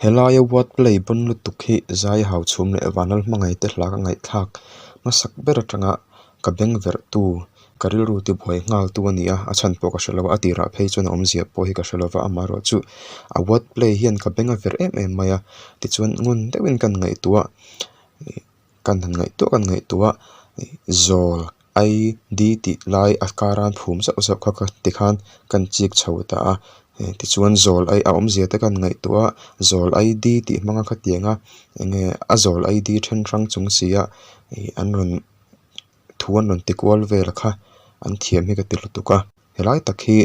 Helaia word play pawn lutuk hi zai hau chhum leh vanlal hmangaih te hla ka ngaihthlak hmasak ber atanga ka beng verh tu ka rilru ti buai nghal tu a ni a, a chhan pawh ka hre lo a, a tirah phei chuan a awmzia pawh hi ka hre lo va, amaherawh chu a word play hian ka beng a verh em em mai a, tichuan ngun deuhin kan ngaihtuah ih kan han ngaihtuah kan ngaihtuah ih zawl I D tih lai a kar a phum zauh zauh kha kha tikhan kan chik chho ta a tichuan zawl ai a awmzia te kan ngaihtuah a zawl I D tih hmanga khatiang a eng nge a zawl I D then hrang chung si a ih an rawn thu an rawn ti kual vel kha an thiam hi ka ti lutuk a helai tak hi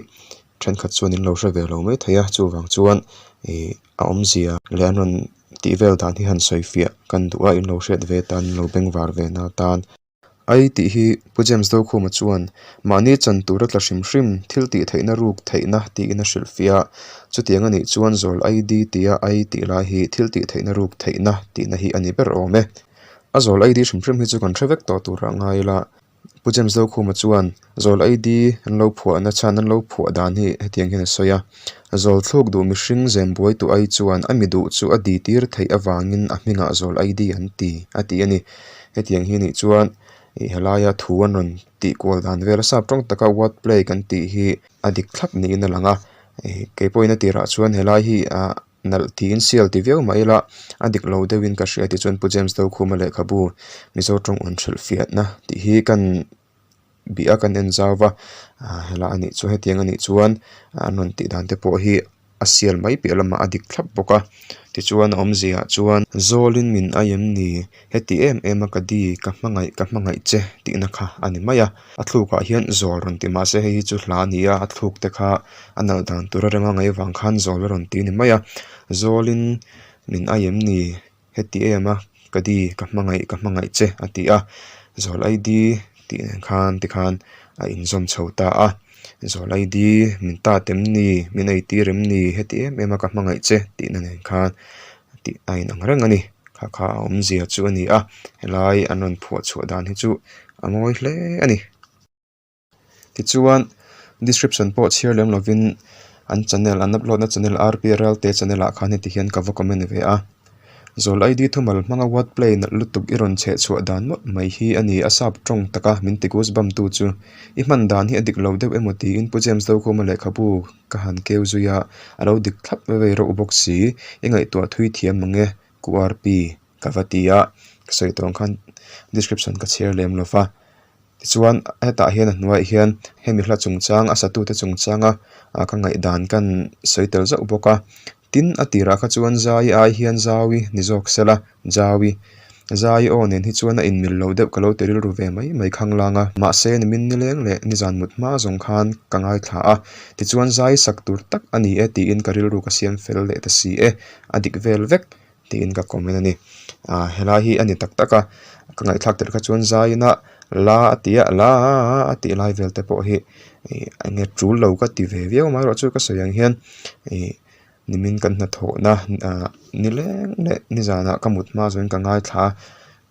thenkhat chuan in lo hre ve lo mai thei a chuvang chuan ih a awmzia leh an rawn tih vel dan hi han sawi fiah kan duh a in lo hriat ve tan in lo bengvar ve na tan. Ai tih hi Pu James Dokhuma chuan mahni chan tura tla hrim hrim thil tih theihna ruk theihna tiin a hrilhfiah a, chutiang a nih chuan zawl ID tia ai tih lai hi thil tih theihna ruk theihna tihna hi a ni ber awm e. A zawl ID hrim hrim hi chu kan hre vek tawh turah ngai ila. Pu James Dokhuma chuan zawl ID an lo phuahna chhan an lo phuah dan hi hetiang hian a sawi a, zawl thluk duh mihring zem buai tu ai chuan a mi duh chu a ditir theih avangin a hmingah zawl ID an ti a ti a ni. Hetiang hi nih chuan ih helaia thu an rawn tih kual dan vel a sap tawng taka word play kan tih hi a dik thlap niin a lang a ih keipawhin a tirah chuan helai hi ah nalh tiin sial ti viau mah ila a dik lo deuhin ka hria tichuan Pu James Dokhuma lehkhabu Mizo tawng awn hrilh fiahna tih hi kan bih a kan en zau va ah helai anih chu hetiang anih chuan an rawn tih dan te pawh hi a sial mai piah lamah a dik thlap bawk a tichuan a awmzia ah chuan zawlin min ai em ni heti em em a ka di ka hmangaih ka hmangaih che tihna kha a ni mai a a thluk ah hian zawl rawn ti mahse hei hi chu hla a ni a a thluk te kha a nalh dan tur a rema ngaih vang khan zawl a rawn ti a ni mai a zawlin min ai em ni. Heti em a, ka di, ka hmangaih, ka hmangaih che a ti a, zawl ID tih nen khan tikhan a inzawm chho ta a, zawl ID min tat em ni, min ei tir em ni, heti em em a ka hmangaih che tihna nen khan tih a inang reng a ni, kha kha a awmzia chu a ni a, helai an rawn phuah chhuah dan hi chu a ngawi hle a ni. Tichuan description pawh chhiar lem lovin an channel an upload na channel R P Ralte channel ah khan heti hian ka va comment ve a zawl I D thumal hmanga word play nalh lutuk i rawn chheh chhuah dan mawlh mai hi a ni a sap tawng taka min ti goosebump tu chu i hman dan hi a dik lo deuh emaw tiin Pu James Dokhuma lehkhabu ka han keu zui a a lo dik thlap vei reuh bawk si i ngaihtuah thui thiam ang e Ku R P ka va ti a ka sawi tawh ang khan description ka chhiar lem lo va. Tichuan hetah hian a hnuaiah hian hemi hla chungchang a satute chungchanga ah ka ngaihdan kan sawi tel zauh bawk a tin a tirah kha chuan zai ai hian zau-i ni zawk sela zau-i zai aw nen hi chuan a inmil lo deuh ka lo ti rilru ve mai mai khanglang a mahse nimin nileng leh nizan mut hma zawng khan ka ngaithla a tichuan zai sak tur tak a ni e tiin ka rilru ka siam fel leh ta si e a dik vel vek. tiin ka comment a ni ah helai hi a ni tak tak a ka ngaihthlak tirh kha chuan zaiin a la a ti a la a tih lai vel te pawh hi ih eng nge tul lo ka ti ve viau mai erawh chu ka sawi ang hian ih nimin kan hnathawhna ah nileng leh nizanah ka mut hma zawhin ka ngaithla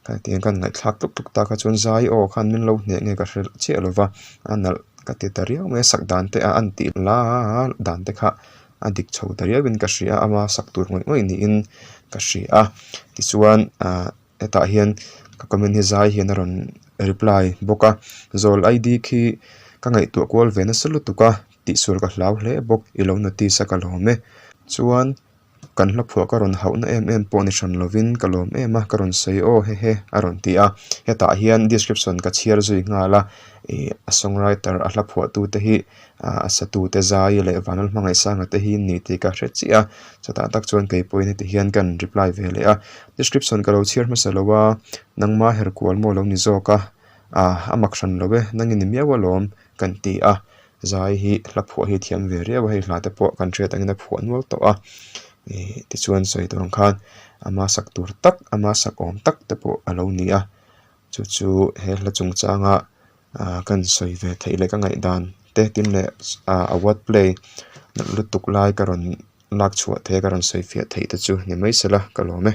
a hetiang kan ngaihthlak tluk tluk tak a chuan zai aw khan min lo hneh nge ka hre chiah lo va a nalh ka ti ta riau mai a sak dan te a an tih la dan te kha a dik chho ta riau in ka hria a ama sak tur ngawih ngawih niin ka hria a tichuan ah hetah hian ka comment hi zai hian a rawn reply bawk a zawl I D khi ka ngaihtuah kual ve nasa lutuk a tihsual ka hlau hle bawk i lo notice a ka lawm e chuan. Kan hla phuah ka rawn hauhna em em pawh ni hran lovin ka lawm em a, ka rawn sawi aw hehe a rawn ti a. Hetah hian description ka chhiar zui nghal a, ih a songwriter a hla phuahtute hi ah a satute zai leh Vanlal Hmangaihsanga te hi ni tih ka hre chiah a, chutah tak chuan kei pawhin heti hian kan reply ve leh a. Description ka lo chhiar hmasa lo a, nangma herkual maw lo ni zawk a, ah a mak hran lo e, nangin ni miau alawm kan ti a. Zai hi hla phuah hi thiam ve riau a hei hla te pawh kan hriat angin a phuah nual tawh a ih tichuan sawi tur ang khan ama sak tur tak ama sak awm tak te pawh a lo ni a chu chu he hla chungchanga ah kan sawi ve theih leh ka ngaihdan te tin leh ah a word play nalh lutuk lai ka rawn lak chhuah theih a ka rawn sawi fiah theih te chu ni mai se la ka lawm e.